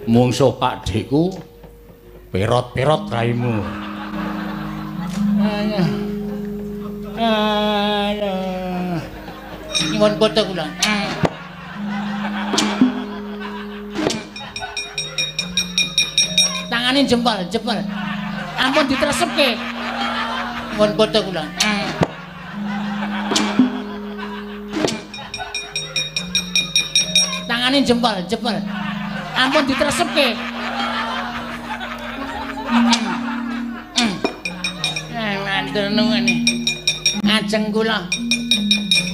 Mungsuh Pakdheku perot-perot raimu. Aduh. Aduh. Nyuwun foto kula. Tangane jempol, jempol. Ampun ditresepke. Nyuwun foto kula. Tangane jempol, jempol. Ampun ditresepke. Matur nuwun. Ajeng kula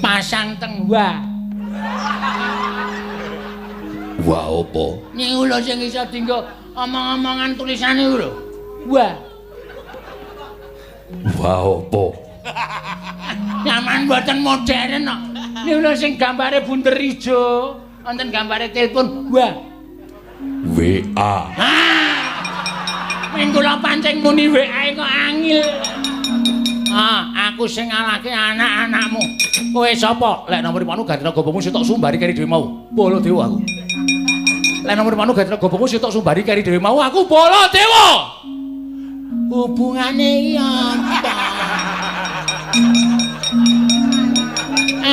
pasang teng wa. Wa apa? Niku lho sing iso dienggo omong-omongan tulisane iku lho. Wa. Wa apa? Nyaman mboten modern kok. Niku lho sing gambare bunder ijo, wonten gambare telepon wa. WA. Ming kula pancing muni WA kok angil. Ah, aku sing ngalahke anak-anakmu. Kowe sapa? Lek nomor panu ganti gobomu sitok sumbari keri dhewe mau. Baladewa aku. Lek nomor panu ganti gobomu sitok sumbari keri dhewe mau, aku Baladewa. Hubungane iki apa?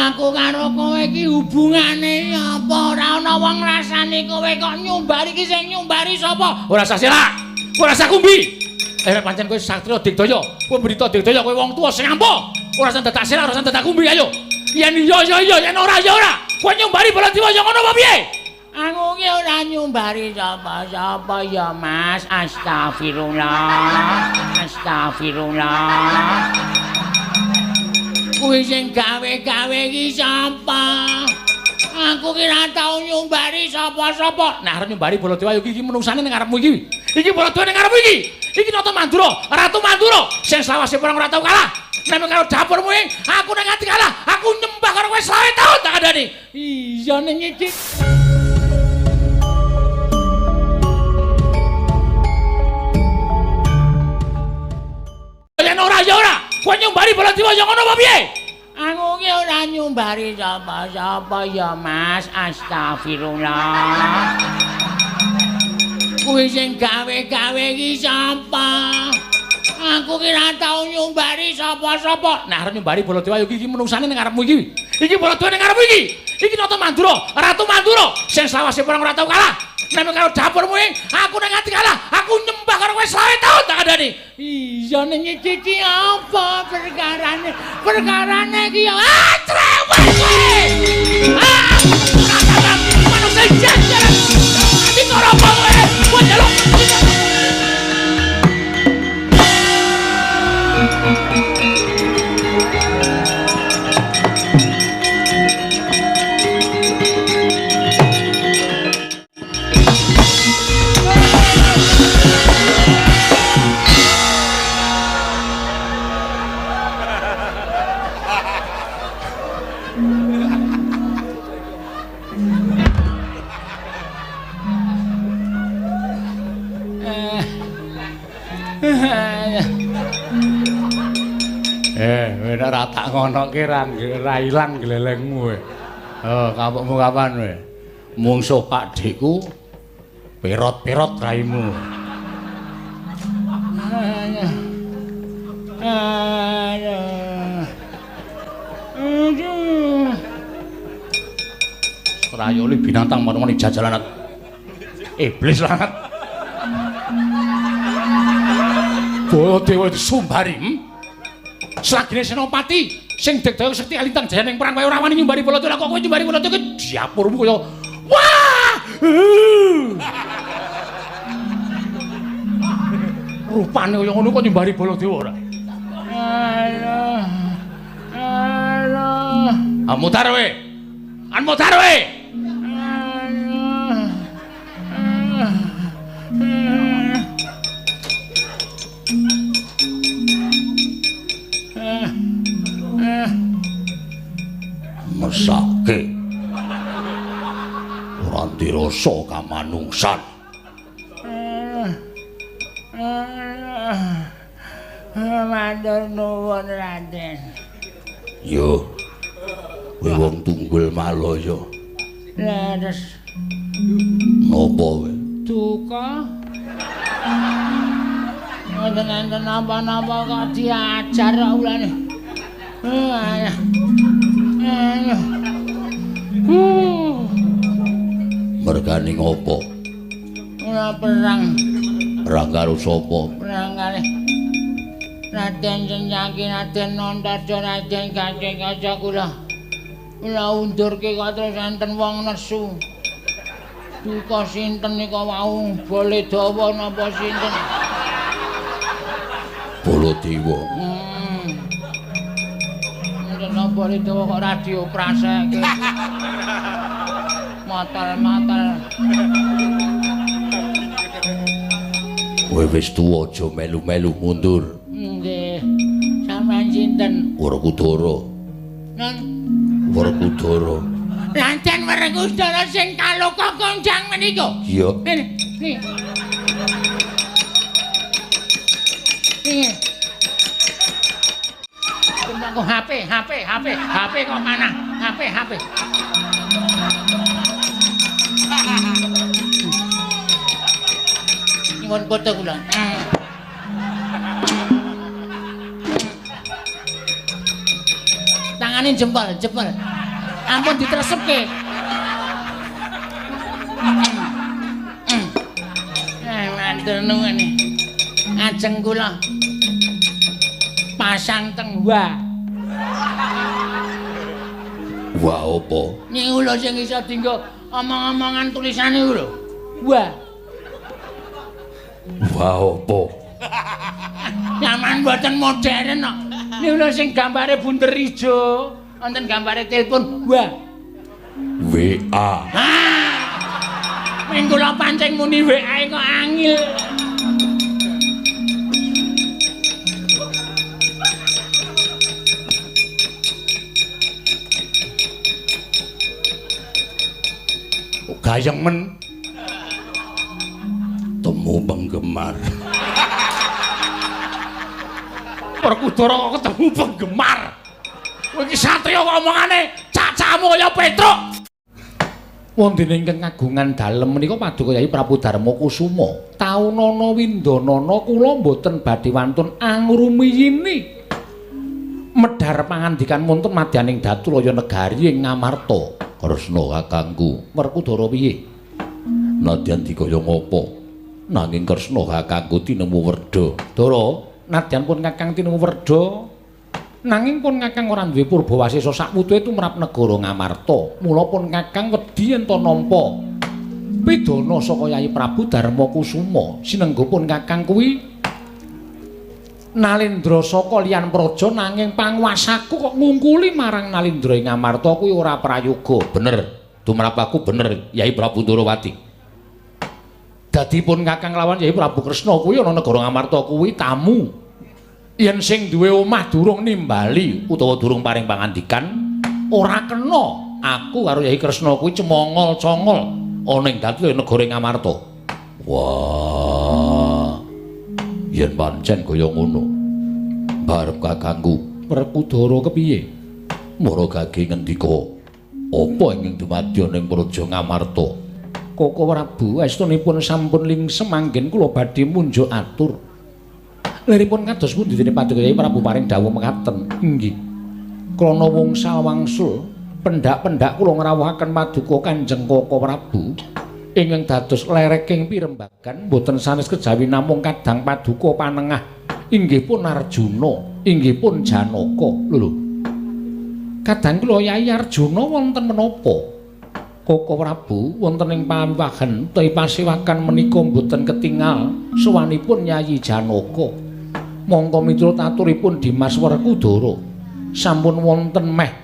Aku karo kowe iki hubungane apa? Ora ana wong ngrasani kowe kok nyumbari iki sing nyumbari sapa? Ora sah selak. Ora sah kumbi. Nek pancen kowe satriya digdaya, kowe mbrita digdaya, kowe wong tuwa sing ampuh. Ora usah dadak selak, ora usah dadak kumbi, ayo. Yen iya ya iya, yen ora ya ora. Kowe nyumbari Baladewa ya ngono apa piye? Aku ki ora nyumbari sapa-sapa ya, Mas. Astagfirullah. Astagfirullah. Kuwi sing gawe-gawe iki sapa? Aku ki ora tau nyumbari sapa-sapa. Nah, arep nyumbari Baladewa iki menungsane ning ngarepmu iki. Iki Baladewa ning ngarepmu iki. Iki Nata Mandura, Ratu Mandura sing selawase perang ora tau kalah. Nek karo dapurmu ing, aku nek nganti kalah, aku nyembah karo kowe 20 taun tak kandhani. Iya ning iki. Yen ora ya ora. Kowe nyumbari Baladewa ya ngono apa piye? Aku ki ora nyumbari sapa-sapa ya, Mas. Astagfirullah. Kuwi sing gawe-gawe iki sapa? Aku ki ora tau nyumbari sapa-sapa. Nah, arep nyumbari Baladewa iki menungsane ning ngarepmu iki. Iki Baladewa ning ngarepmu iki. Iki Nata Mandura, Ratu Mandura sing selawase perang ora tau kalah. Nek karo dapurmu ing, aku nek nganti kalah, aku nyembah karo kowe 20 taun tak kandhani. Iya ning iki iki apa perkarane? Perkarane iki ya ah trewek kowe. Ah, ora manungsa jajaran. Ati karo apa kowe? Kowe njaluk. Nek ora tak ngonoke ra ilang glelengmu kowe. Oh, kapokmu kapan kowe? Mungsuh Pakdheku perot-perot raimu. Aduh. Aduh. Trayoli binatang manungane jajalan. Iblis langat. Baladewa disumbari. Selagine Senopati sing digdaya sekti alintang jaya ning perang kowe ora wani nyumbari Baladewa, kok kowe nyumbari Baladewa ki dapurmu kaya wah. Rupane kaya ngono kok nyumbari Baladewa ora? Aduh. Aduh. Ah mutar kowe. An mutar kowe. Mesake ora dirasa kamanungsan. Matur nuwun Raden. Yo, kowe wong tunggul Malaya. Leres. Napa kowe? Duka. Mboten enten napa-napa kok diajar kok ulane. Mergane ngopo? Ora perang. Perang karo sapa? Perang kalih Raden Sencaki, Raden Antareja, Raden Gatotkaca kula. Kula undurke kok terus enten wong nesu. Duka sinten nika wau? Baladewa napa sinten? Baladewa. Enten Baladewa kok radio praseke. Matal-matal. Kowe wis tuwa aja melu-melu mundur. Nggih. Sampeyan sinten? Werkudara. Nang Werkudara. Raden Werkudara sing kaloka konjang menika. Iya. Niki. Niki. Kembang HP, HP, HP, HP kok mana? HP, HP. Nyuwun foto kula. Tangane jempol, jempol. Ampun ditresepke. Matur nuwun. Ajeng kula pasang teng wa. Wa apa? Niku lho sing iso dienggo omong-omongan tulisane iku lho. Wa. Wa apa? Nyaman mboten modern kok. Niku lho sing gambare bunder ijo, wonten gambare telepon wa. WA. Ah. Ming kula pancing muni WA kok angil. Gayeng men temu penggemar. Werkudara kok ketemu penggemar. Kowe iki satriya kok omongane cacamu kaya Petruk. Wonten ingkang kagungan dalem menika Paduka Yai Prabu Darma Kusuma. Taunana windanana kula mboten badhe wantun angrumiyini medhar pangandikan wonten madyaning Datulaya negari ing Ngamarta. Kresna kakangku, Werkudara piye? Nadyan dikaya ngapa? Nanging Kresna kakangku tinemu werda. Dara, nadyan pun kakang tinemu werda, nanging pun kakang ora duwe purbawasesa sakwutuhe tumrap negara Ngamarta. Mula pun kakang wedi yen ta nampa pidana saka Yai Prabu Darma Kusuma. Sinengga pun kakang kuwi Nalendra saka liyan praja, nanging panguwasaku kok ngungkuli marang Nalendra ing Ngamarta kuwi ora prayoga. Bener, tumrap aku bener Yai Prabu Ndorowati. Dadi pun kakang lawan Yai Prabu Kresna kuwi ana negara Ngamarta kuwi tamu. Yen sing duwe omah durung nimbali utawa durung paring pangandikan, ora kena aku karo Yai Kresna kuwi cemongol-congol ana ing dadi negara Ngamarta. Wah. Yen pancen kaya ngono, barep kakangku Werkudara kepiye? Mara gage ngendika, apa ingkang dumadya ning praja Ngamarta? Koko Prabu, estunipun sampun lingsem anggen kula badhe munjuk atur. Liripun kados pundi dene Paduka Yai Prabu paring dawuh mekaten? Inggih. Krana wangsa wangsul pendak-pendak kula ngrawuhaken paduka Kanjeng Koko Prabu ingkang dados lereking pirembagan mboten sanes kejawi namung kadang paduka panengah inggih pun Arjuna, inggih pun Janaka. Lho. Kadang kula Yai Arjuna wonten menapa? Koko Prabu wonten ing pawiwahan utawi pasewakan menika mboten ketingal sowanipun Yayi Janaka. Mongko miturut aturipun Dimas Werkudara sampun wonten meh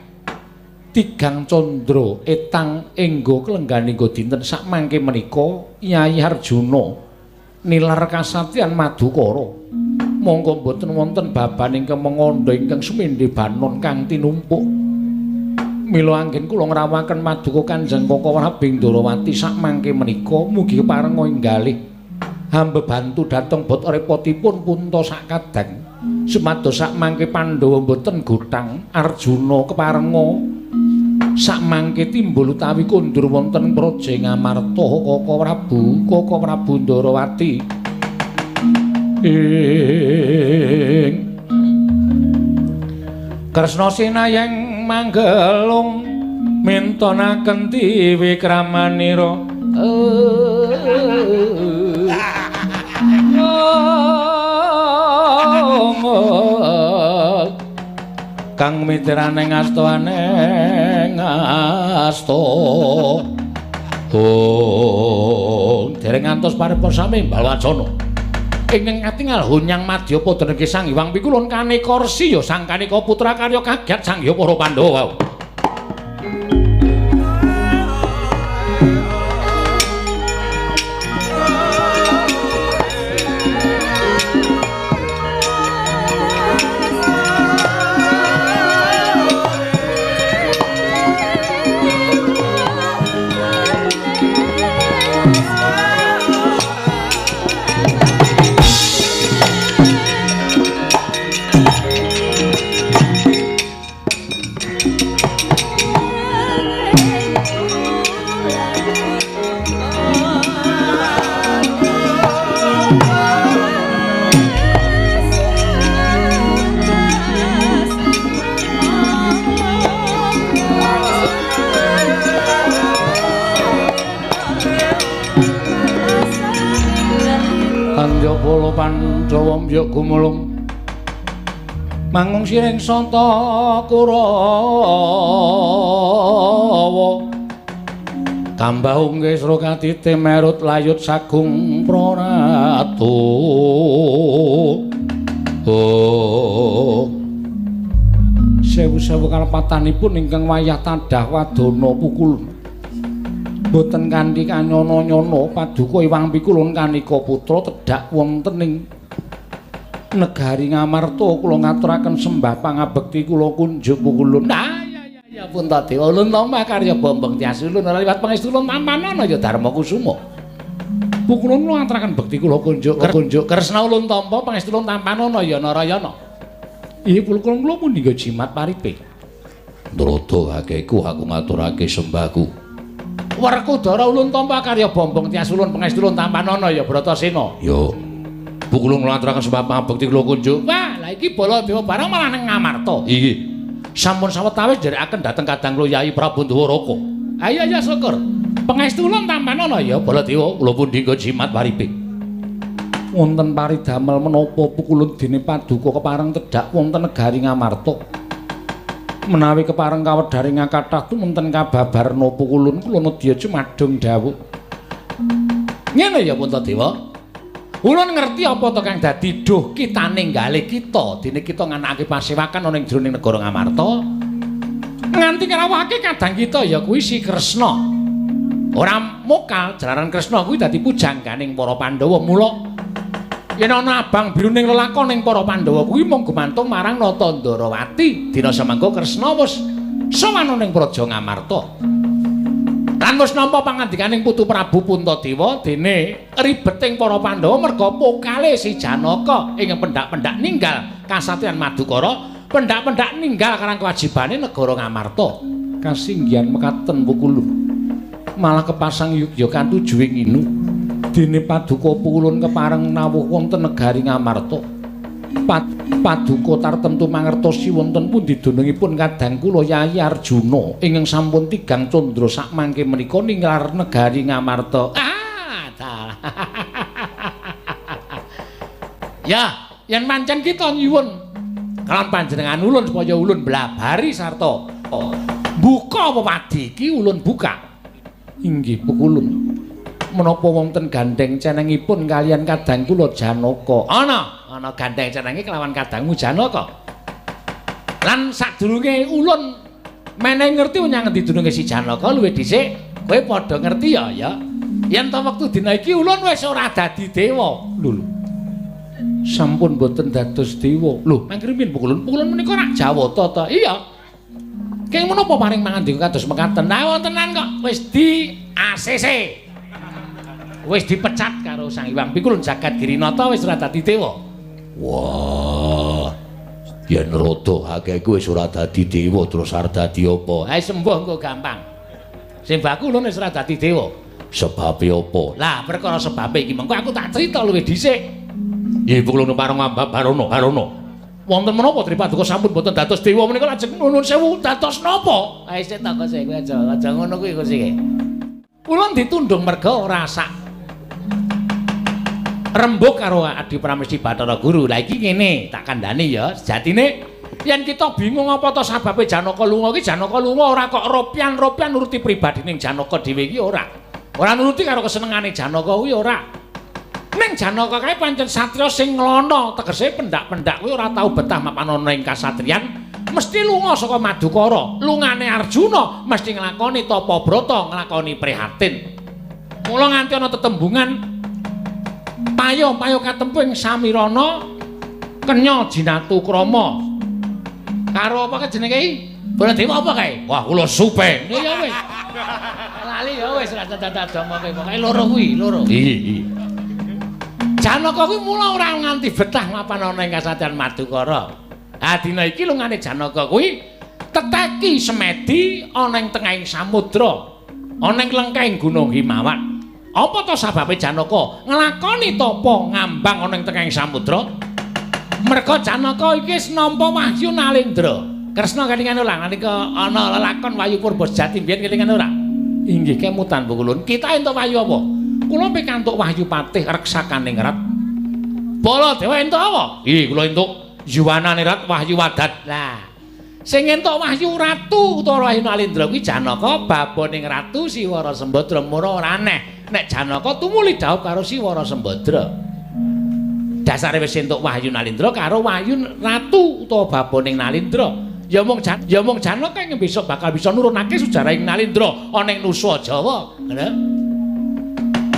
tigang candra etang enggo klengganinggo dinten sakmangke menika Yayi Arjuna nilar kasatyan Madukara. Mongko mboten wonten baban ingkang mengandha ingkang sumendhe banon kang tinumpuk. Mila anggen kula ngrawuhaken paduka Kanjeng Koko Prabu Ndorowati sakmangke menika mugi keparenga inggalih hamba bantu dhateng bot repotipun punta sakadang supados sakmangke Pandhawa mboten gothang Arjuna keparenga Sakmangke timbul utawi kondur wonten Praja Ngamarta Kaka Prabu, Kaka Prabu Ndarawati. Ing Kresna sinayeng manggelung mintonaken tiwikramanira. Kang mitrane ngastaane ngasta. Oh, dereng ngantos paripurna sami Balwacana. Ingkang katingal hunyang madya padha Sang Hyang Pikulun kaneka resi ya sang kaneka putra karya kaget sang hyang para Pandhawa. Anjapala Pandhawa mbyuk gumulung mangung siring santa Kurawa kambahung kesra katite merut layut sagung praratu. Oh, sewu-sewu kalepatanipun ingkang wayah tadah wadana pukul boten kanthi kanyono-nyono paduka Iwang Pikulun kanika putra tedhak wonten ing negari Ngamarta kula ngaturaken sembah pangabekti kula kunjuk pukulun. Nah ya ya ya Puntadewa ulun tampa karya Bombong Tias ulun ora liwat pangestu ulun tampanana ya Darma Kusuma. Pukulun kula ngaturaken bekti kula kunjuk kunjuk Kresna ulun tampa pangestu ulun tampanana ya Narayana. Iya pukulun kula pundi jimat paripe. Ndrodo akeku aku ngaturake sembahku. Werkudara ulun tampa karya Bombong Tias ulun pangestu ulun tampanana ya Bratasena. Yo. Pukulun kula ngaturaken sembah pangabekti kula kunjuk. Wah, lha iki Baladewa barang malah nang Ngamarta. Iki. Sampun sawetawis nderekaken dhateng kadang kula Yayi Prabu Ndwaraka. Ayo ya syukur. Pangestu ulun tampanana ya Baladewa kula pundi nggo jimat paripe. Wonten paridamel menapa pukulun dene paduka kepareng tedhak wonten negari Ngamarta. Menawi kepareng kawedharing kathah tumenten kababarna pukulun kula nedya jumadung dawuh. Ngene ya Puntadewa. Ulun ngerti apa to kang dadi duh kitane nggale kita dene kita nganakake pasewakan ana ing jroning negara Ngamarta. Nganti ngrawuhake kadang kita ya kuwi si Kresna. Ora mokal jalaran Kresna kuwi dadi pujangganing para Pandhawa. Mula yen ana abang biru ning lelakon ning para Pandhawa kuwi mung gumantung marang Nata Ndarawati. Dina samangka Kresna wis sowan ning Praja Ngamarta. Lan wis nampa pangandikaning Putu Prabu Puntadewa dene ribeting para Pandhawa merga pokale si Janaka ing pendak-pendak ninggal kasatriyan Madukara, pendak-pendak ninggal karang kewajibane negara Ngamarta. Kasinggihan mekaten pukulun. Malah kepasang yugya katujuing inu. Dene paduka pukulun kepareng nawuh wonten negari Ngamarta. Paduka tartemtu mangertosi wonten pundi dunungipun kadang kula Yayi Arjuna ingkang sampun tigang candra sakmangke menika ninglar negari Ngamarta. Ah, dalah. Ya, yen pancen kita nyuwun kalawan panjenengan ulun supaya ulun blabari sarta buka wewadi iki ulun buka. Inggih pukulun. Menapa wonten gandeng cenengipun kalian kadang kula Janaka? Ana, ana gandeng cenenge kelawan kadangmu Janaka. Lan sadurunge ulun menehi ngerti menyang ngendi dununge si Janaka luwih dhisik kowe padha ngerti ya ya. Yen ta wektu dina iki ulun wis ora dadi dewa. Lho lho. Sampun boten dados dewa. Lho, mangkrimin pukulun. Pukulun menika rak Jawata ta? Iya. Keng menapa paring mangandika kados mekaten? Nah wontenan kok wis di ACC. Wis dipecat karo Sang Hyang Pikulun jagat Girinata wis ora dadi dewa. Wah. Yen rada akeh kuwi wis ora dadi dewa terus arep dadi apa? Ae sembuh engko gampang. Sing baku lho wis ora dadi dewa. Sebabe apa? Lah perkara sebabe iki mengko aku tak crita luwih dhisik. Nggih kula nupareng Barono, Barono. Wonten menapa Tripaduka sampun boten dados dewa menika lajeng nuwun sewu dados napa? Ae sik ta kok kowe aja ngono kuwi kok sik. Kula ditundung merga ora sak rembug karo Adi Pramesti Bathara Guru. Lah iki ngene, tak kandhani ya, sejatine yen kita bingung apa to sababe Janaka lunga iki, Janaka lunga ora kok ropyan-ropyan nuruti pribadining Janaka dhewe iki ora. Ora nuruti karo kesenengane Janaka kuwi ora. Ning Janaka kae pancen satriya sing nglono, tegese pendak-pendak kuwi ora tau betah mapan ana ing kasatriyan, mesti lunga saka Madukara. Lungane Arjuna mesti nglakoni tapa brata, nglakoni prihatin. Mula nganti ana tetembungan payo-payo katempu ing Samirana kenya jinatu krama. Karo apa ke jenenge iki? Baladewa apa kae? Wah, kula supe. Ya wis. Lali ya wis ora dadak omonge pokoke loro kuwi, loro. Iya. Janaka kuwi mula ora nganti betah mapan ana ing kasatriyan Madukara. Ah dina iki lungane Janaka kuwi teteki semedi ana ing tengahing samudra, ana ing lengkeng Gunung Himawan. Apa to sababe Janaka nglakoni tapa ngambang ana ing tengahing samudra? Merga Janaka iki wis nampa wahyu Nalendra. Kresna kelingan ora nalika ana lelakon Wahyu Purba Sejati mbiyen kelingan ora? Inggih kemutan Bu Kulun. Kita entuk wahyu apa? Kula pikantuk wahyu patih reksakaning rat. Baladewa entuk apa? Nggih, kula entuk yuwanane rat wahyu wadat. Lah, sing entuk wahyu ratu utawa wahyu Nalendra kuwi Janaka baboning Ratu Siwara Sembadra. Mura ora aneh nek Janaka tumuli dhaup karo Siwara Sembadra. Dasare wis entuk wahyu Nalendra karo wahyu ratu utawa baboning Nalendra. Ya mung Janaka ing besok bakal bisa nurunake sejarahing Nalendra ana ing Nusa Jawa. Ngono.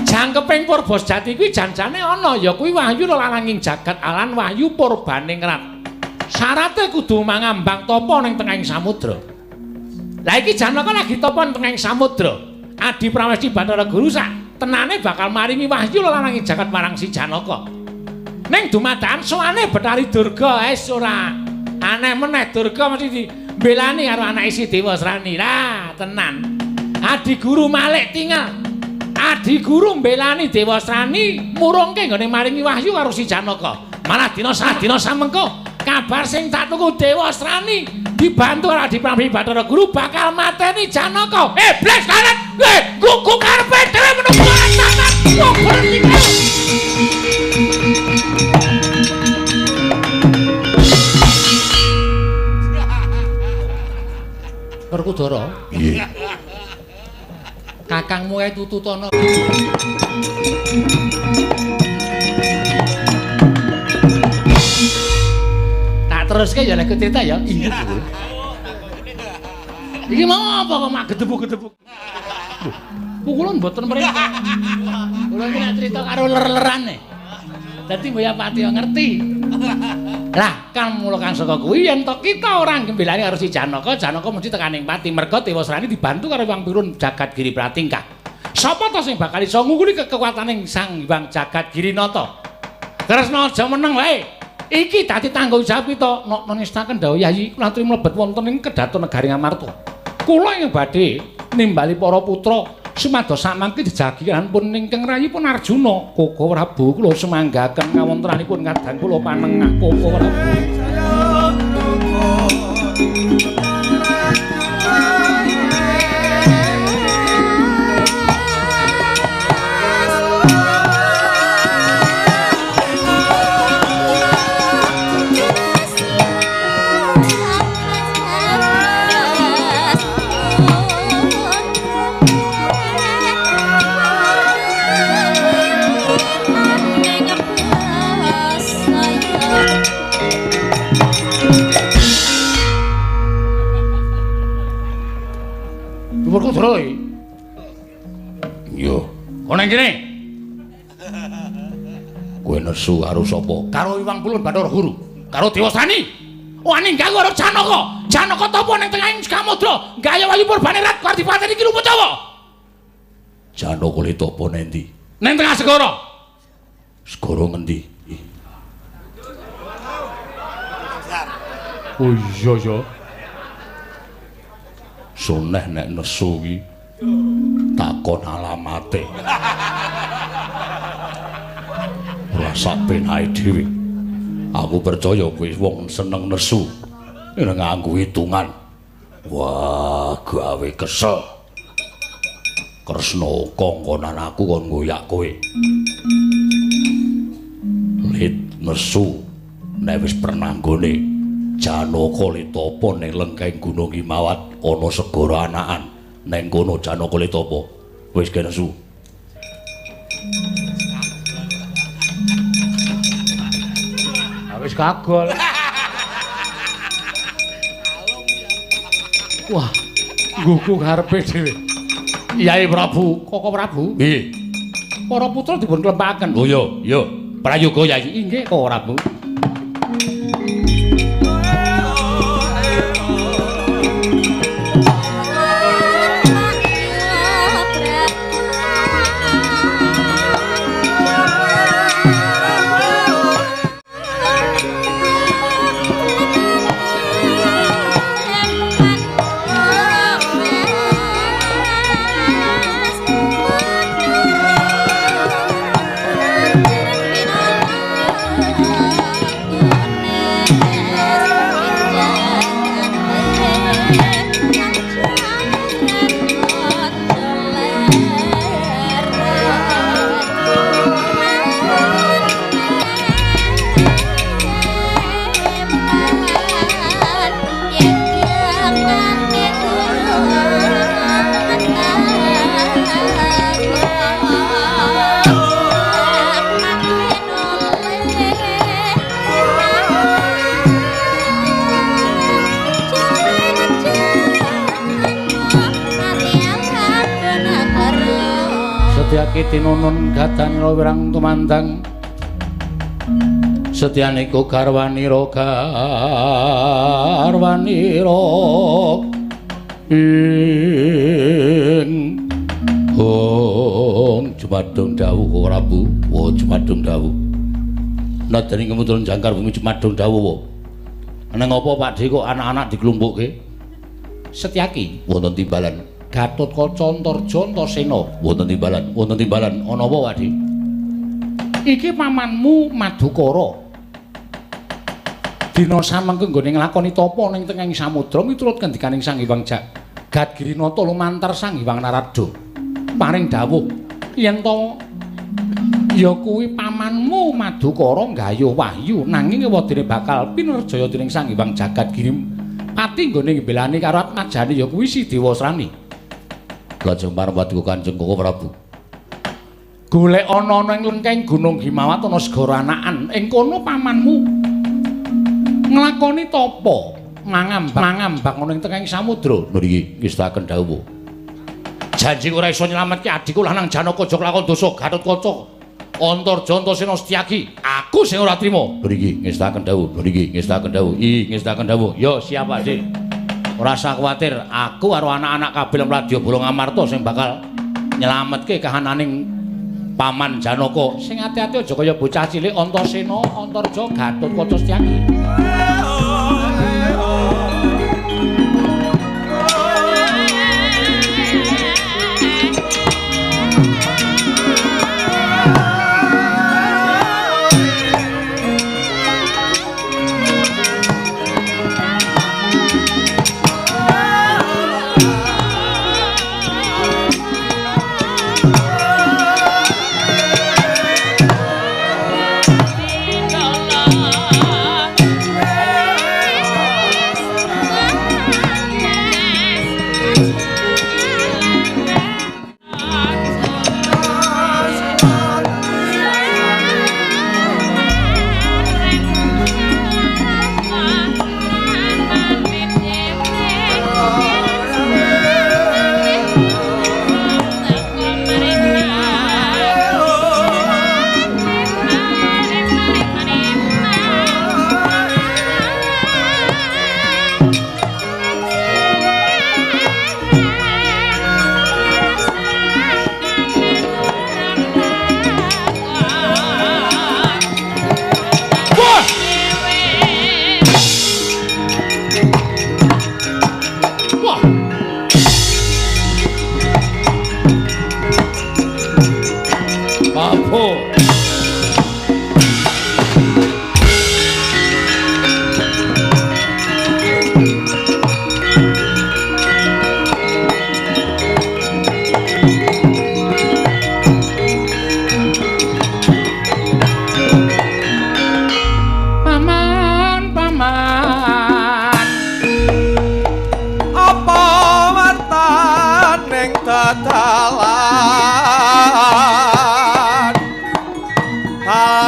Jangkeping Purba Sejati kuwi janjane ana ya kuwi wahyu lelaranging jagat alan wahyu purbaning rat. Syarate kudu mangambang tapa ning tengahing samudra. Lah iki Janaka lagi tapa ning tengahing samudra. Adi Pramesti Bathara Guru sak tenane bakal maringi wahyu lelaranging jagat marang si Janaka. Ning dumadakan sowane Bathari Durga wis ora aneh meneh, Durga mesti dibelani karo anake si Dewasrani. Lah tenan. Adi Guru malik tingal. Adi Guru mbelani Dewasrani murungke nggone maringi wahyu karo si Janaka. Malah dina sadina samengko kabar sing tak tuku Dewasrani dibantu karo Adi Pramesti Bathara Guru bakal mateni Janaka. Iblis karet. Gugu karepe dhewe menungso tangan. Wong berhenti. Werkudara. Nggih. Kakangmu kae tututana. Tak teruske ya lek cerita ya. Iya. Iki mau apa kok mak gedebuk-gedebuk. Lho, kula mboten mrene. Kula iki nek cerita karo ler-lerane. Dadi mbok ya pati ngerti. Lah, kan mula kang saka kuwi yen to kita ora ngembelani karo si Janaka, Janaka mesti tekaning pati merga Dewasrani dibantu karo Hyang Pirun Jagat Giri Pratingkah. Sapa to sing bakal iso ngungkuli kekuataning Sang Hyang Jagat Giri Nata? Kresna aja meneng wae. Iki dadi tanggung jawab kita. Nok nestaken dawuh Yayi kula aturi mlebet wonten ing kedaton negari Ngamarta. Kula ingkang badhe nimbali para putra sumados samangke jejagiranipun ingkang rayipun Arjuna. Koko Prabu kula sumanggaken kawontenanipun kadang kula panengah Koko Prabu. Werkudara iki. Iya. Kono nang kene. Kowe nesu karo sapa? Karo Iwang Pulun Bathara Guru, karo Dewasrani. Wani ganggu karo Janaka. Janaka tapa ning tengahing samudra, gaya wahyu purbane rat kuwi dipateni iki rupa Jawa. Janaka le tapa nendi? Ning tengah segara. Segara ngendi? Oh iya ya. Suneh nek nesu ki takon alamate. Ora sak penake dhewe. Aku percaya kowe wong seneng nesu. Nek nganggo hitungan. Wah, gawe kesel. Kresna kongkonan aku kon ngoyak kowe. Lit nesu nek wis pernah nggone Janaka Letapa ning lengkeng Gunung Himawat ana segara anakan. Neng kono Janaka Letapa wis nesu. Wis kagol. Wah, nggugu karepe dhewe. Yai Prabu, Koko Prabu. Nggih. Para putra dipun klempaken. Oh iya, iya. Prayoga Yai. Inggih, Koko Prabu. Setyaki tinunun gadanira wirang tumandang setyaniku garwanira garwanira ing Hong jumadung dawuh Prabu, wa jumadung dawuh. Nadyan ing kemudran jangkar bumi jumadung dawuh. Nang apa Pakdhe kok anak-anak diklumpukke? Setyaki wonten timbalan Gatotkaca Antarja Antasena wonten timbalan, wonten timbalan ana apa Pakdhe? Iki pamanmu Madukara. Dina samengke nggone nglakoni tapa ning tengahing samudra miturut ngendikaning Sang Hyang Jagat Girinata lumantar Sang Hyang Narada. Paring dawuh yen to ya kuwi pamanmu Madukara nggayuh wahyu nanging ewadene bakal pinerjaya dening Sang Hyang Jagat Giri pati nggone ngbelani karo atmajane ya kuwi si Dewasrani. Lajeng parwati Kanjeng Koko Prabu. Golek ana ing lengkeng Gunung Himawat ana segara anakan. Ing kono pamanmu nglakoni tapa mangambang ana ing tengahing samudra. Lho iki ngestaken dawuh. Janji ora iso nyelametke adikku lanang Janaka aja kelakon dosa Gatotkaca. Antarja Antasena Setyaki, aku sing ora trima. Lho iki ngestaken dawuh. Lho iki ngestaken dawuh. I ngestaken dawuh. Yo siap Pakdhe. Ora usah kuwatir, aku karo anak-anak kabeh Mladya Bolong Amarta sing bakal nyelametke kahananing paman Janaka. Sing ati-ati aja kaya bocah cilik Antasena, Antarja, Gatotkaca Setyaki.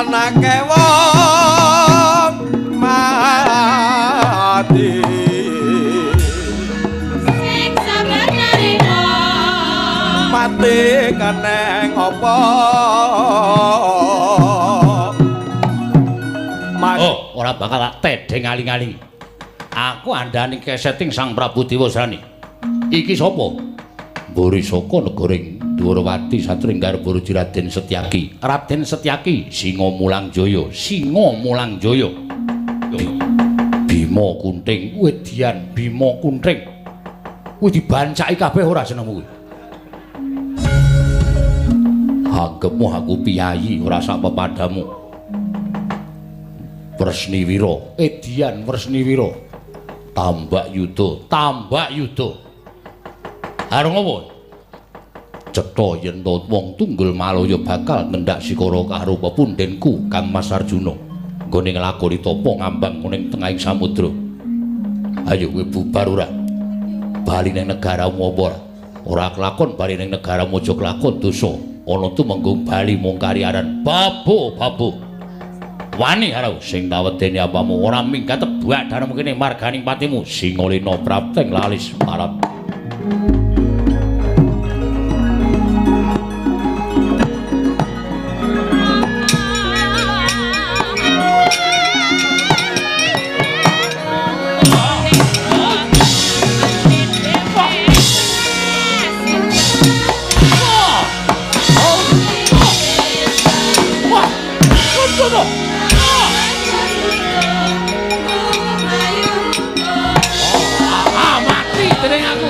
Lan akeh wong mati. Sing sabar narima. Mati keneng apa? Oh, ora bakal tak tedheng aling-aling. Aku andhani keseting Sang Prabu Dewasrani. Iki sapa? Mburi saka negaring Dwarawati satringgar Boruji Raden Setyaki. Raden Setyaki Singa Mulang Jaya, Singa Mulang Jaya. Bima Kunting, wedian Bima Kunting. Kuwi dibancaki kabeh ora jenengmu kuwi. Anggepmu aku piyayi ora sak pepadamu. Wresniwira, edian Wresniwira. Tambak Yuda, Tambak Yuda. Arep ngopo? Cetha yen to wong tunggul Malaya bakal ngendak sikara karo pepundhenku Kang Mas Arjuna. Nggone nglakoni tapa ngambang ning tengahing samudra. Ayo kowe bubar ora? Bali ning negaramu apa ora? Ora kelakon bali ning negaramu aja kelakon dosa. Ana tumenggung bali mung kariaran. Babo, babo. Wani karo sing tawedeni apamu ora minggat tebak darmu kene marganing patimu Singalena prapteng lalis marap. Mati dening aku.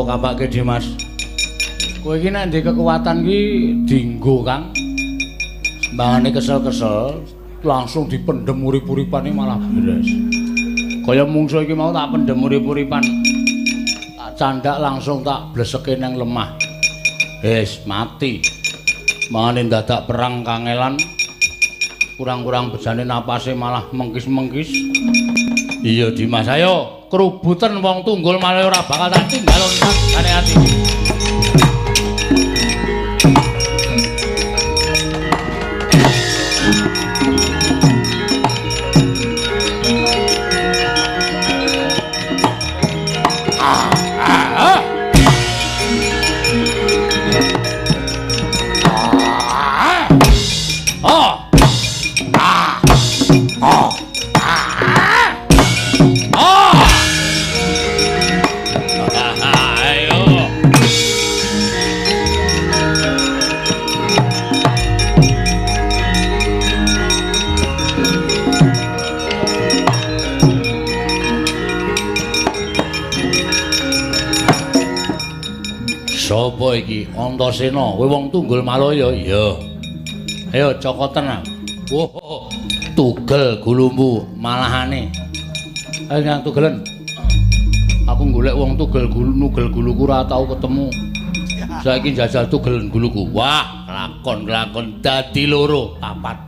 Kapake Dimas. Kowe iki nek ndek kekuatan ki dinggo, Kang. Sembangane kesel-kesel langsung dipendhem urip-uripane malah beres. Kaya mungsuh iki mau tak pendhem urip-uripan. Tak candak langsung tak bleseke nang lemah. Wis mati. Mangane dadak perang kangelan. Kurang-kurang bejane napase malah mengkis-mengkis. Iya Dimas, ayo krubuten wong tunggul malah ora bakal tak tinggal loncat ati. Sapa iki? Antasena, kowe wong Tunggul Malaya? Iya. Ayo cokoten. Wah, tugel gulumu malahane. Ayo nang tugelen. Aku golek wong tugel gulu nugel guluku ora tau ketemu. Saiki njajal tugel guluku. Wah, lakon-lakon dadi loro, papat.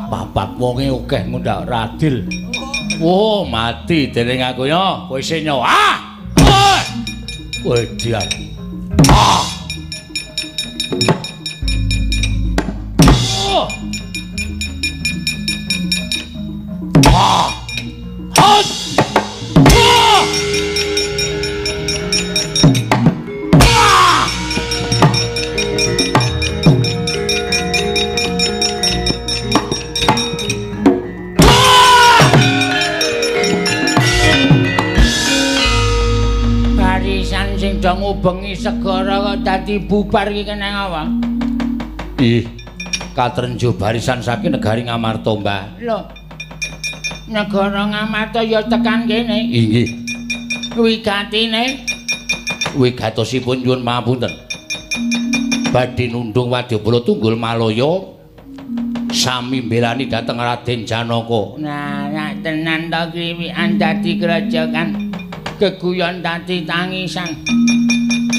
Papat wonge akeh ngundhak radil. Wah, mati dening aku yo. Kowe isih nyawa. Ah! Kowe dian. Ah! Oh! Ah! Hot! Ah! Ah! Barisan sing do ngubengi segara kok dadi bubar iki keneng apa? Ih, katrenjo barisan saking negari Ngamarta, Mbah. Lho. Negara Ngamarta ya tekan kene. Inggih. Wigatine wigatosipun nyuwun pangapunten. Badhe nundung wadyabala Tunggul Malaya sami mbelani dhateng Raden Janaka. Nah, nek tenan to kriwikan dadi krajakan. Geguyon dadi tangisan.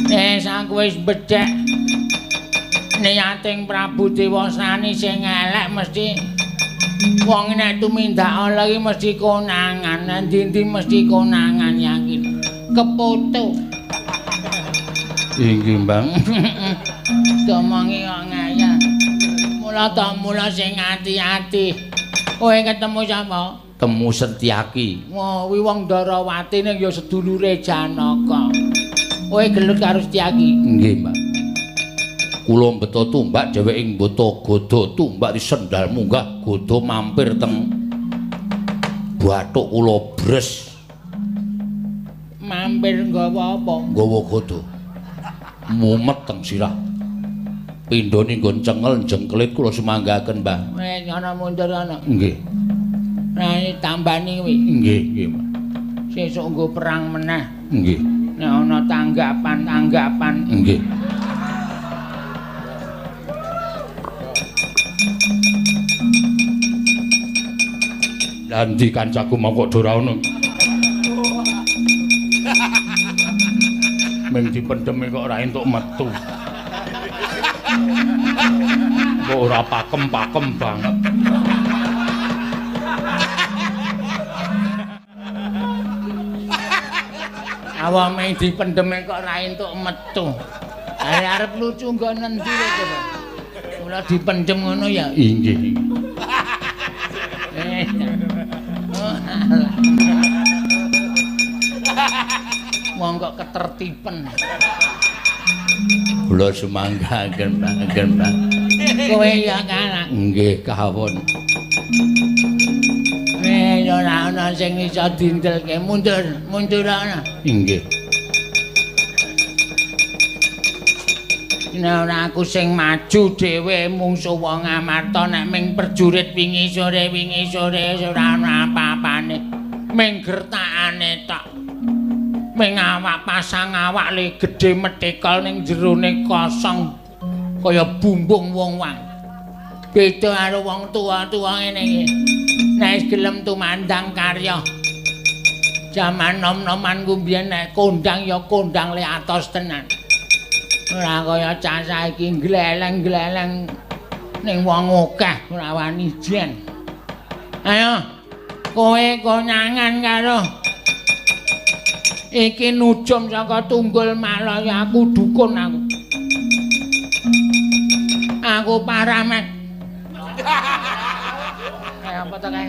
Wis aku wis bedhek. Niating Prabu Dewasani sing elek mesti wong nek tumindak ala iki mesti konangan, endi-endi mesti konangan yakin. Kepoto. Inggih, Mbang. Domongi kok ngayal. Mula ta mula sing ati-ati. Kowe ketemu sapa? Temu Setyaki. Wah, kuwi wong Ndarawati ning ya sedulure Janaka. Kowe gelut karo Setyaki? Nggih, Mbak. Kula mbeta tumbak dheweke mbeta gada tumbak disendal munggah gada mampir teng bathuk kula bres. Mampir nggawa apa? Nggawa gada. Mumet teng sirah. Pindhane nggon cengel jengkelit kula sumanggaken, Mbah. Wis ana mundur ana. Nggih. Nah, tambani kuwi. Nggih, nggih, Mbah. Sesuk nggo perang meneh. Nggih. Nek ana tanggapan-tanggapan. Nggih. Lah ndi kancaku mau kok ora ono. Ming dipendheme kok ora entuk metu. Kok ora pakem-pakem banget. Awak ming dipendheme kok ora entuk metu. Lah arep lucu nggo nendi kowe. Kula dipendhem ngono ya. Inggih. Wong kok ketertiben. Kula sumanggaken, Mbah. Kowe ya kalah. Nggih, kawon. Wis ora ana sing iso dindelke. Mundur, mundur ana. Inggih. Nek ora aku sing maju dhewe mungsuh wong Amarta nek ming perjurit wingi sore ora ana apa-apane. Ming gertakane tok. Ming awak pasang awak le gedhe methekol ning jerone kosong kaya bumbung wong wang. Beda karo wong tuwa-tuwa ngene iki. Nek wis gelem tumandang karya. Jaman nom-noman ku mbiyen nek kondang ya kondang le atos tenan. Ora kaya cah saiki gleleng-gleleng ning wong akeh ora wani jen. Ayo kowe konangan karo iki nujum saka Tunggul Malaya, aku dukun aku. Aku paramet. Kayak apa to kae?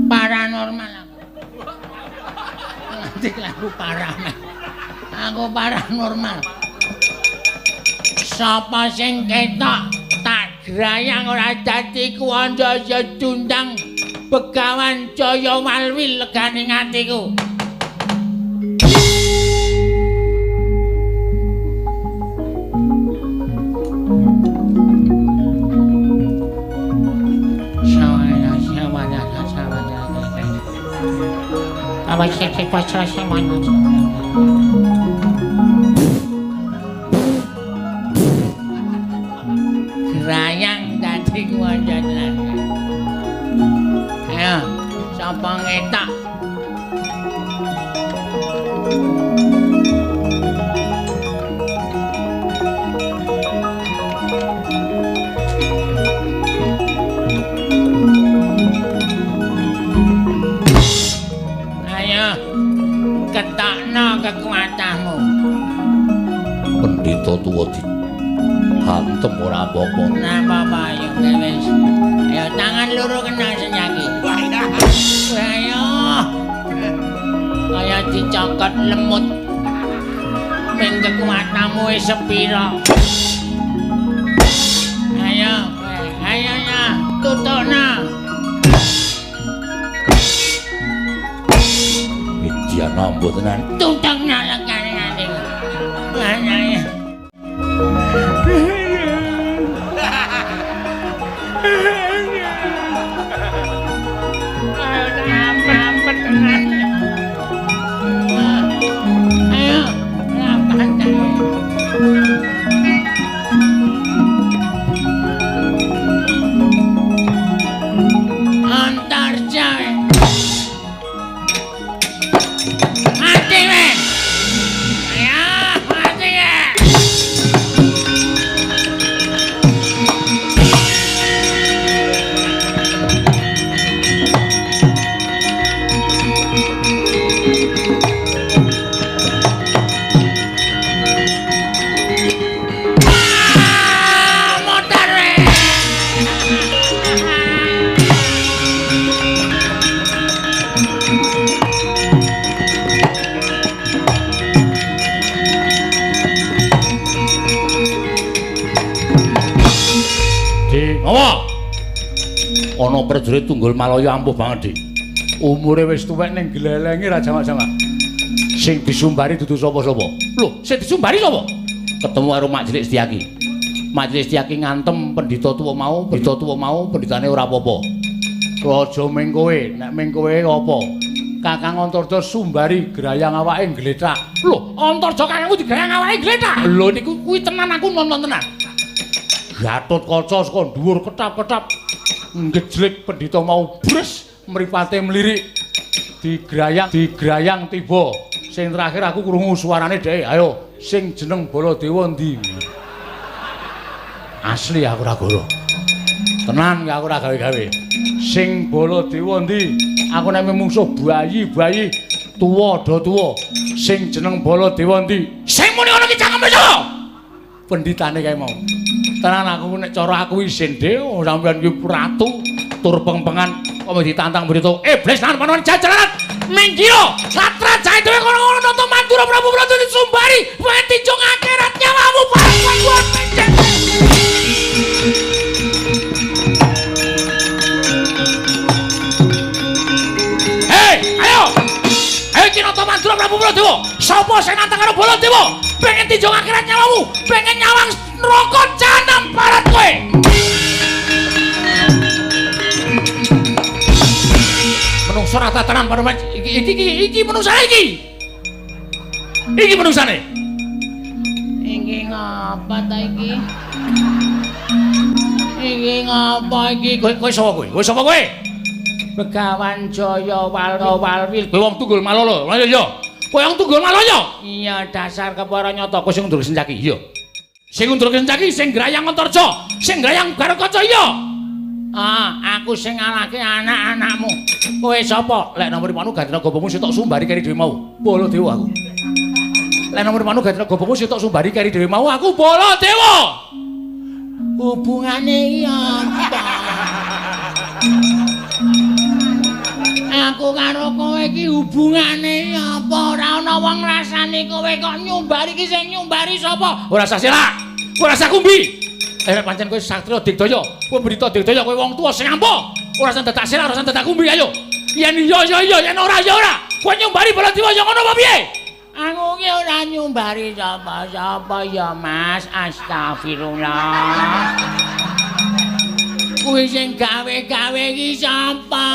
Paranormal aku. Nanti aku paramet. Aku paranormal. Sapa sing ketok tak grayang ora dadi kuwanda ya dundang Begawan Jaya Walwi legane atiku. Sapa ngetak? Ayo, ketokno kekuatanmu. Pendhita tuwa di hantem ora apa-apa. Ora apa-apa, ayo wis. Ayo tangan loro kena Senyaki. Ayo. Kaya dicokot lemut. Ming kekuatanmu wis sepira. Ayo, ayo ya, tutukna. Widyana ambo tenan. Tutukna lekane nganti. Ayo. Ayo, Antarja. Mati we. Ayo, mati we. Ana prajurit Tunggul Malaya ampuh banget, Dik. Umure wis tuwek ning glelenge ra jamak-jamak. Sing disumbari dudu sapa-sapa. Lho, sing disumbari sapa? Ketemu karo Mak Cilik Setyaki. Mak Cilik Setyaki ngantem pendhita tuwa mau, pendhitane ora apa-apa. Aja ming kowe, nek ming kowe apa? Kakang Antarja sumbari grayang awake nglethak. Lho, Antarja kakangku digrayang awake nglethak. Lho niku kuwi tenan aku nonton tenan. Gatotkaca saka dhuwur ketap-ketap ngejlik pendhita mau bres mripate mlirik digrayang tiba. Sing terakhir aku krungu suarane dhek, ayo sing jeneng Baladewa ndi? Asli aku ora goro. Tenan aku ora gawe-gawe. Sing Baladewa ndi? Aku nek mungsuh bayi-bayi tuwa do tuwa. Sing jeneng Baladewa ndi? Sing muni ngono ki cangkeme sapa? Pendhitane kae mau. Tenan aku nek cara aku isin dhewe sampeyan ki ratu tur pengpengan kok ditantang berita iblis lan panon jajaran minggiro satra jae dhewe kono-kono nonton Mandura Prabu Prabu disumbari mati jong akhirat nyawamu bareng mencet. Hei, ayo. Ayo ki nonton Mandura Prabu Prabu. Sapa sing nantang karo Baladewa? Pengen tinjong akhirat nyawamu, pengen nyawang neraka jahanam barat kowe. Menungso ora tatanan panuman iki iki iki menungsane iki. Iki menungsane. Iki ngapa ta iki? Iki ngapa iki? Kowe kowe sapa kowe? Kowe sapa kowe? Begawan Jaya Walwil. Kowe wong Tunggul Malala. Lha iya. Kowe wong Tunggul Malaya. Iya, dasar kepara nyata kowe sing ngundurke Sencaki. Iya. Sing ngundurke Sencaki sing grayang Antarja, sing grayang Garukaca iya. Ah, aku sing ngalahke anak-anakmu. Kowe sapa? Lek nomor panu ganti gobomu sitok sumbari keri dhewe mau. Baladewa aku. Lek nomor panu ganti gobomu sitok sumbari keri dhewe mau aku Baladewa. Hubungane iki apa? Aku karo kowe iki hubungane apa? Ora ana wong ngrasani kowe kok nyumbari iki sing nyumbari sapa? Ora usah selak. Ora usah kumbi. Eh pancen kowe satriya digdaya, kowe berita digdaya, kowe wong tuwa sing ampuh. Ora usah dadak selak, ora usah dadak kumbi ayo. Yen iya iya iya, yen ora ya ora. Kowe nyumbari Baladewa ya ngono apa piye? Aku ki ora nyumbari sapa-sapa ya, Mas. Astagfirullah. Kuwi sing gawe-gawe iki sapa?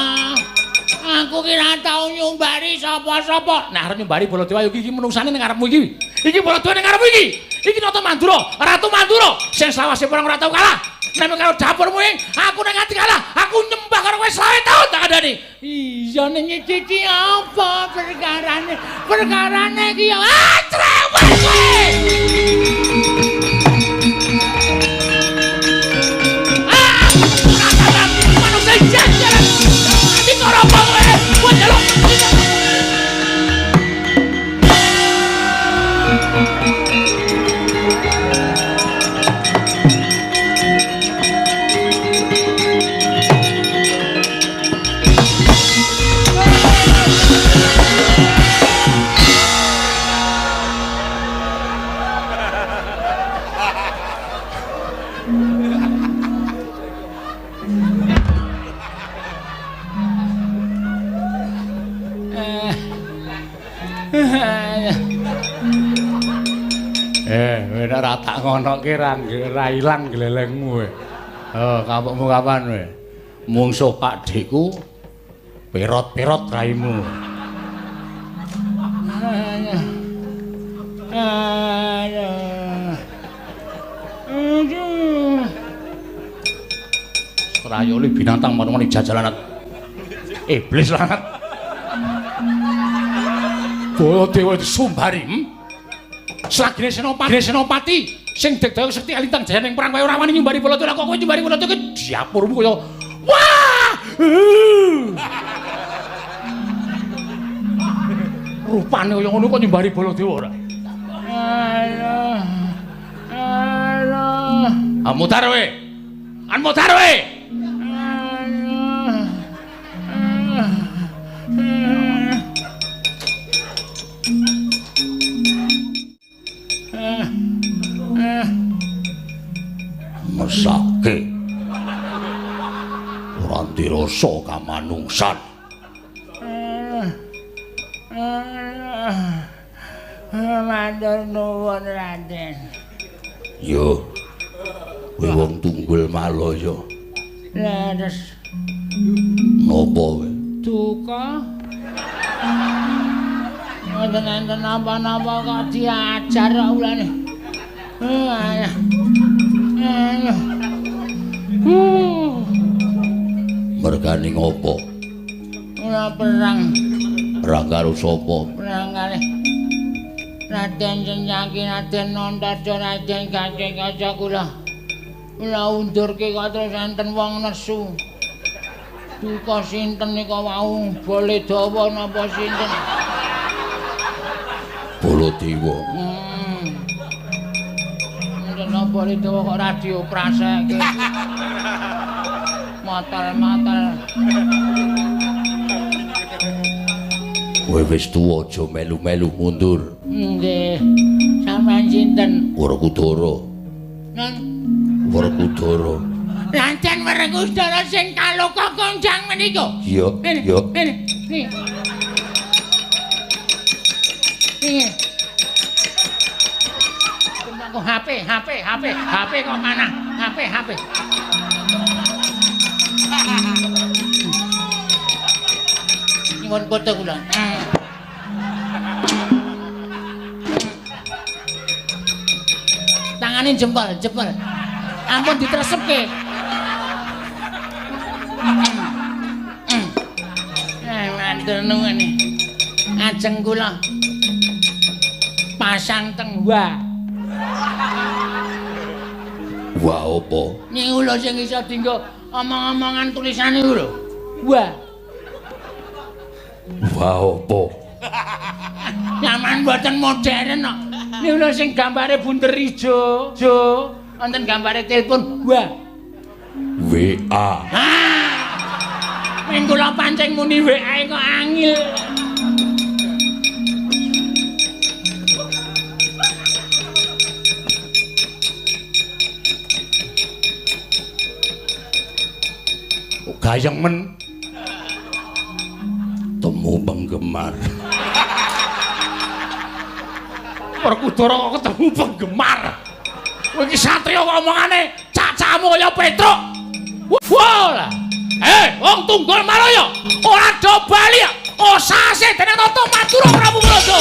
Aku ki ora tau nyumbari sapa-sapa. Nah, arep nyumbari Baladewa iki iki menungsane ning ngarepmu iki. Iki Baladewa ning ngarepmu iki. Iki Nata Mandura, Ratu Mandura sing selawase perang ora tau kalah. Nek karo dapurmu ing, aku nek nganti kalah, aku nyembah karo kowe selawe taun tak kandhani. Iya ning iki iki apa perkarane? Perkarane iki ya ah cerewet kowe. Ah! Manungsa jajaran. Ati karo apa kowe? Kowe njaluk. Kowe nek ora tak ngonoke ra ilang glelengmu kowe. Oh, kapokmu kapan kowe? Mungsuh Pakdheku perot-perot raimu. Aduh. Trayoli binatang manungane jajalanat. Iblis lanat. Baladewa disumbari. Selagine Senopati, Senopati sing degdaya sekti alintang jaya ning perang kowe ora wani nyumbari Baladewa, kok kowe nyumbari Baladewa ki dapurmu kaya wah. Rupane kaya ngono kok nyumbari Baladewa ora? Alah. Alah. Ah mutar kowe. An mutar kowe. Alah. Mesake. Ora ndirasa kamanungsan. Matur nuwun Raden. Yo. Kowe wong tunggul Malaya. Leres. Napa kowe? Duka. Mboten enten napa-napa kok diajar kok ulane. Mergane ngopo? Ora perang. Perang karo sapa? Perang kalih Raden Senyaki, Raden Antarja, Raden Gatotkaca kula. Kula undurke kok terus enten wong nesu. Duka sinten nika wau? Baladewa napa sinten? Baladewa. Napa Baladewa kok ora diopraseke? Matal-matal. Kowe wis tuwa aja melu-melu mundur. Nggih. Sampeyan sinten? Werkudara. Nang Werkudara. Raden Werkudara sing kaloka konjang menika. Iya, iya. Niki. Niki. Aku HP, HP, HP, HP kok mana? HP, HP. Nyuwun foto kula. Tangane jempol, jempol. Ampun ditresepke. Matur nuwun. Ajeng kula pasang teng wa. Wa apa? Niku lho sing iso dienggo omong-omongan tulisane iku lho. Wa. Wa apa? Nyaman mboten modern kok. Niku lho sing gambare bunder ijo, jo, wonten gambare telepon wa. WA. Ha. Ming kula pancing muni WA kok angil. Gayeng men temu penggemar. Werkudara kok ketemu penggemar. Kowe iki satriya kok omongane cacamu kaya Petruk. Wah lah. Wong Tunggul Malaya, ora do bali. Osase dening Nata Madura Prabu Praja.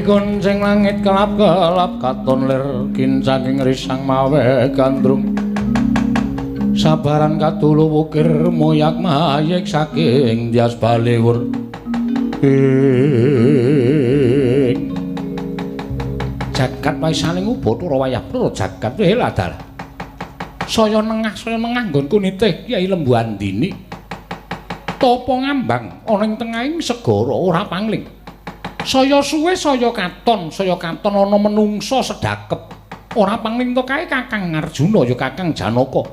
Kuncing langit kelap-kelap katon lir kincanging risang mawe gandrung sabaran katulu wukir moyak mayek saking Dyas Baliwur ing jagat waisaning Ubathara wayah ploro jagat weladalah saya nengah nggonku nitih Kyai Lembu Andini tapa ngambang ana ing tengahing segara ora pangling. Saya suwe saya katon ana menungsa sedakep. Ora pangling to kae Kakang Arjuna ya Kakang Janaka.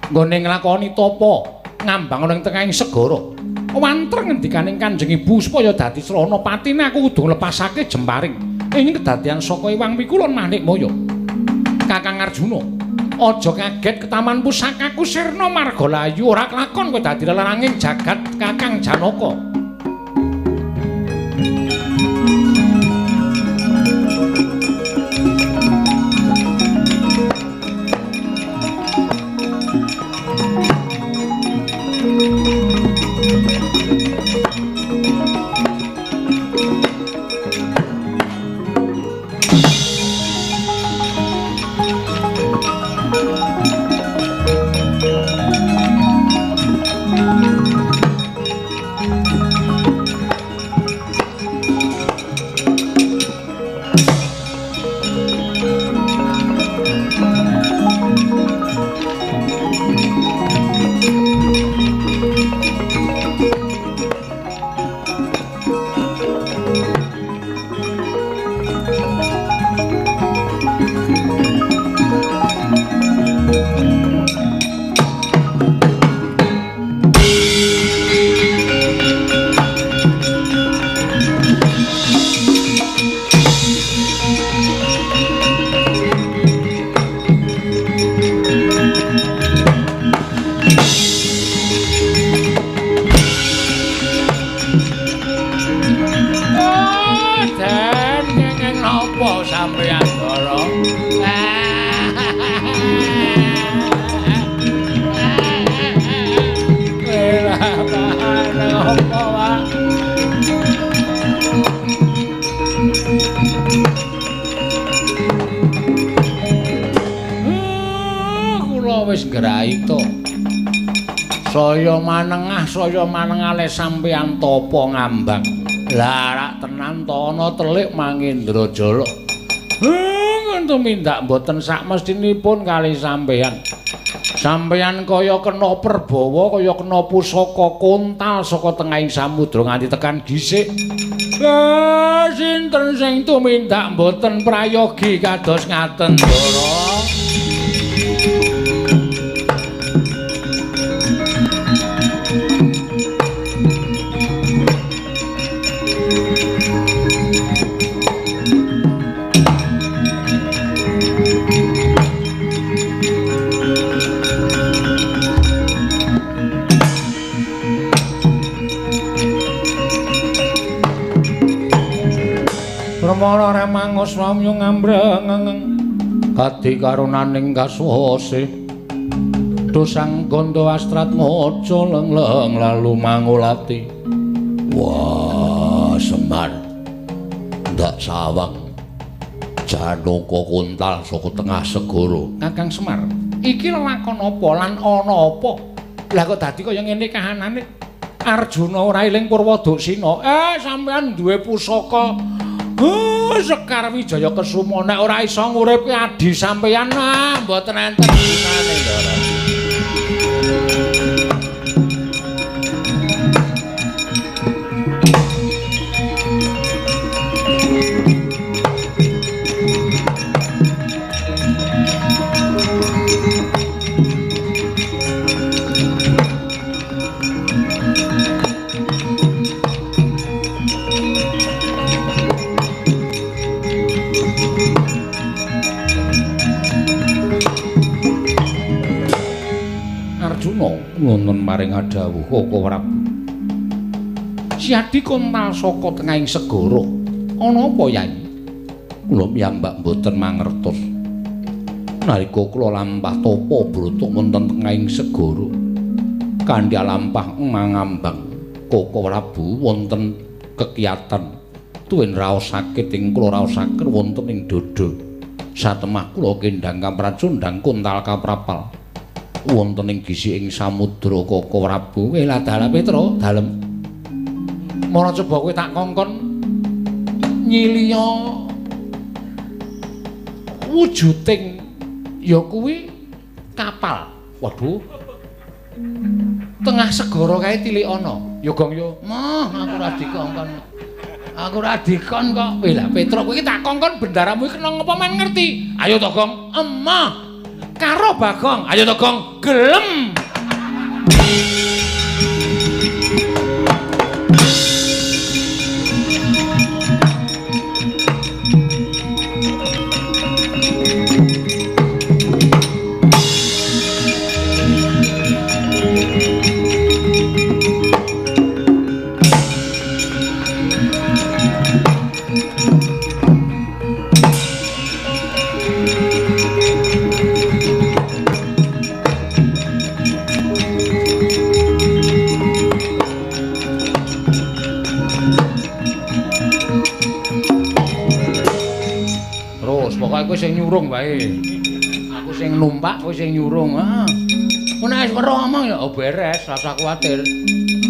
Nggone nglakoni tapa ngambang ana ing tengahing segara. Wanter ngendikaning Kanjeng Ibu supaya dadi srana patine aku kudu nglepasake jemparing. Ing kedadian saka Iwang Pikulun Manikmaya. Kakang Arjuna, aja kaget ketaman pusakaku sirna marga layu ora kelakon kowe dadi leleranging jagat Kakang Janaka. Saya manengah le sampeyan tapa ngambang. Lah rak tenan to ana telik Mangendrajala. Tumindak mboten sak mestinipun kali sampeyan. Sampeyan kaya kena perbawa, kaya kena pusaka kontal saka tengahing samudra nganti tekan gisik. Sinten sing tumindak mboten prayogi kados ngaten, Ndara? Permana remangos wamyu ngambreng kadi karunaning kaswase dosang gondo astrat mojo lengleng lalu mangulati. Wah, Semar ndak sawang Janaka kontal saka tengah segara. Kakang Semar, iki lelakon apa lan ana apa? Lah kok dadi kaya ngene kahanane? Arjuna ora eling Purwoduksina. Sampeyan duwe pusaka Sekar Wijaya Kesuma, nek ora iso nguripke adhi sampeyan mboten enten gunane ndara. Nuwun maring adhawuh Koko Prabu. Siadi kontal saka tengahing segara. Ana apa, Yai? Kula piyambak mboten mangertos. Nalika kula lampah tapa brata wonten tengahing segara, kandha lampah mangambang Koko Prabu wonten kekiyatan tuwin raos sakit ing kula raosaken wonten ing dada. Satemah kula kendhang kamracundhang kontal kaprapal wonten ing gisi ing samudra Koko Prabu. Kowe dalah Petra dalem. Mara coba kowe tak kongkon nyiliya wujuding ya kuwi kapal. Waduh. Tengah segara kae tilik ana. Ya Gong ya. Mah aku ora dikongkon. Aku ora dikon kok. Weh lah Petra kowe iki tak kongkon bendaramu iki kena ngapa men ngerti. Ayo to Gong. Emah. Karo Bagong. Ayo to Gong, gelem. Kowe sing nyurung wae. Aku sing numpak, kowe sing nyurung. Heeh. Ku nek wis weruh omong ya beres, rasa kuwatir.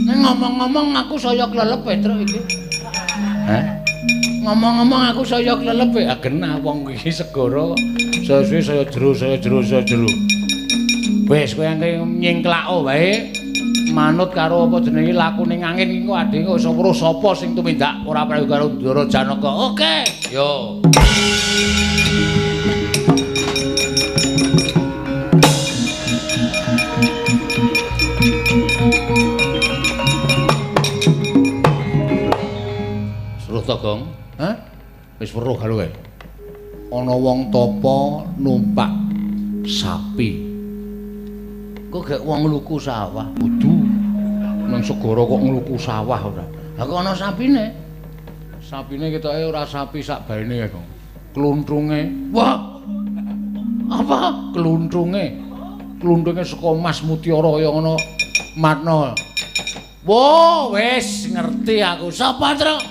Nek ngomong-ngomong aku saya klelep Petruk iki. Hah? Ngomong-ngomong aku saya klelep. Ah genah wong iki segara saya suwe saya jero, saya jero, saya jero. Wis kowe angke nyingklako wae. Manut karo apa jenenge lakune angin iki kok adhe kok iso weruh sapa sing tumindak ora prayoga karo Ndara Janaka. Oke. Yo. Seruh to, Gong? Hah? Wis weruh karo kowe. Ana wong tapa numpak sapi. Kok gek wong ngluku sawah? Kudu nang segara kok ngluku sawah ora. Lah kok ana sapine? Sapine ketoke ora sapi sak baene ya, Gong. Kluntrunge. Wah. Apa? Kluntrunge. Kluntrunge saka mas mutiara kaya ngono matna. Wo, wis ngerti aku. Sapa, Truk?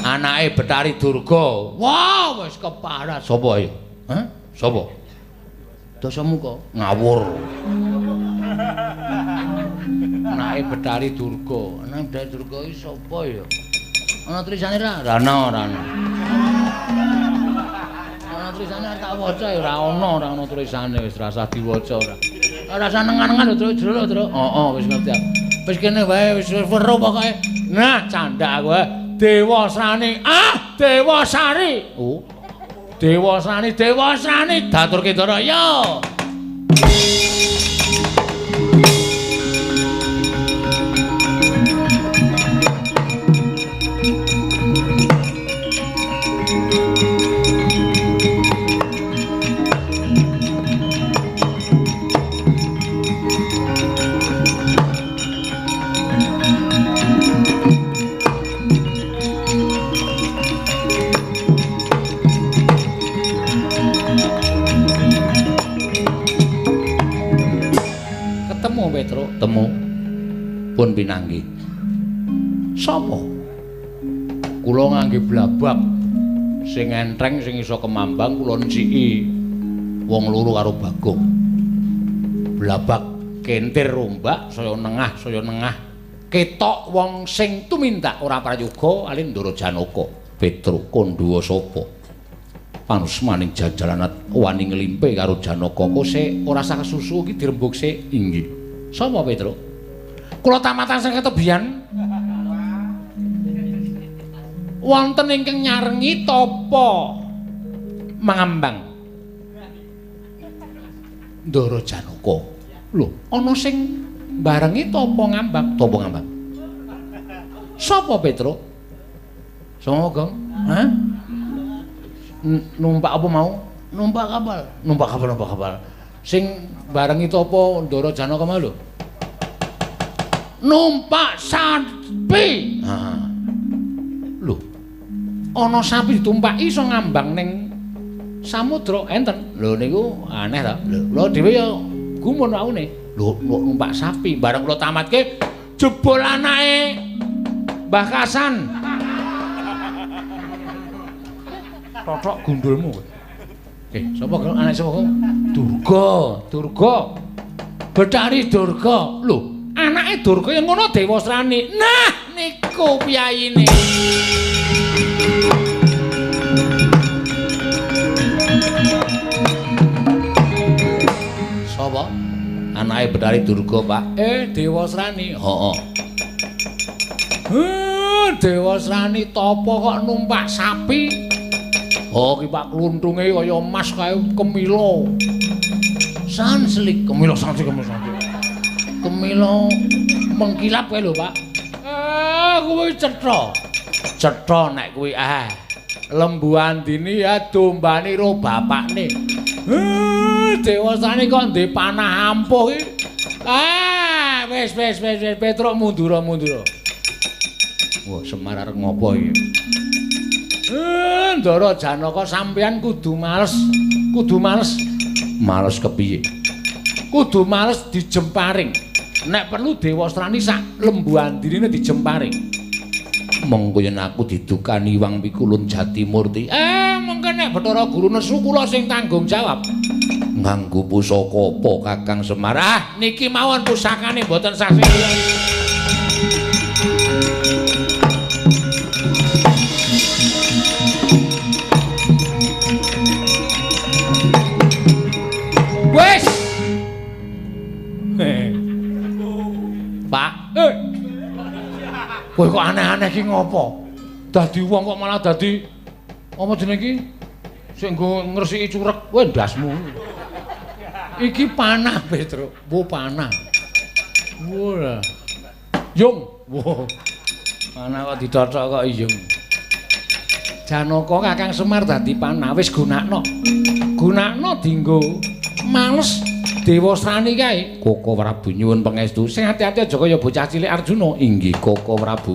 Anake Betari Durga. Wah, wis keparat. Sapa ayo? Hah? Sapa? Dasamuka. Ngawur. Anake Betari Durga. Anake Betari Durga iki sapa ya? Ana tulisane ra? Ra ana, ora ana. Ana tulisane tak waca ya ora ana, ora ana tulisane wis rasah diwaca ora. Ora usah nengan-nengan lho, Truk, jero lho, Truk. Heeh, wis ngerti aku. Wis kene wae wis weruh pokoke. Nah, candak aku. Dewasrani. Ah, Dewasari. Oh. Dewasrani, Dewasrani daturke Ndara. Yo. Sapa? Kula ngangge blabak sing enteng sing iso kemambang kula nciki wong loro karo Bagong. Blabak kentir rombak saya nengah ketok wong sing tumindak ora prayoga alih Ndara Janaka. Petruk kandha sapa? Panusmaning jajalan wani nglimpe karo Janaka kose ora sah kesusu iki dirembug sik. Inggih. Sapa Petruk? Kula tamatan sing ketebian. Wonten ingkang nyarengi tapa mangambang Ndara Janaka. Lho, ana sing barengi tapa ngambang? Tapa ngambang. Sapa Petruk? Sapa, Gong? Hah? Numpak apa mau? Numpak kapal. Numpak kapal, numpak kapal. Sing barengi tapa Ndara Janaka mau lho. Numpak sapi. Heeh. Lho. Ana sapi ditumpaki iso ngambang ning samudra enten. Lho niku aneh ta. Lho, kula dhewe ya gumun waune. Lho, kok numpak sapi bareng kula tamatke jebul anake Mbah Kasan. Totok gundulmu kowe. Sapa kok anak sapa kok? Durga, Durga. Betari Durga. Lho, anake Durga yang ngono Dewasrani. Nah, niku piyayine. Sapa? Anake Betari Durga, Pak. Dewasrani. Heeh. Dewasrani tapa kok numpak sapi? Oh, ki Pak kluntunge kaya emas kae kemila. Sanslik, kemila sanslik, kemila sanslik. Kemila mengkilap kae lho, Pak. Kuwi cetha. Cetha nek kuwi Lembu Andini ya dombane ro bapakne. Dewasane kok ndek panah ampuh iki. Wis wis wis wis Petruk mundura mundura. Wah, Semar arep ngopo iki? Ndara Janaka sampeyan kudu males. Kudu males. Males kepiye? Kudu males dijemparing. Nek perlu Dewasrani sak Lembu Andinine dijemparing. Mengko yen aku didukani Wang Pikulun Jatimurti. Mengko nek Bathara Guru nesu kula sing tanggung jawab. Nganggo pusaka apa Kakang Semar? Ah, niki mawon pusakane mboten sah sing wis. Pak, kowe kok aneh-aneh iki ngopo? Dadi wong kok malah dadi apa jenenge iki? Sing nggo ngresiki curek, kowe ndasmu. Iki panah, Petruk. Wo panah. Wah. Yung. Wo. Panah kok ditothok kok yung. Janaka Kakang Semar dadi panah wis gunakno. Gunakno dienggo males Dewasrani kae. Koko Prabu nyuwun pangestu. Sing ati-ati aja kaya bocah cilik Arjuna. Inggih Koko Prabu.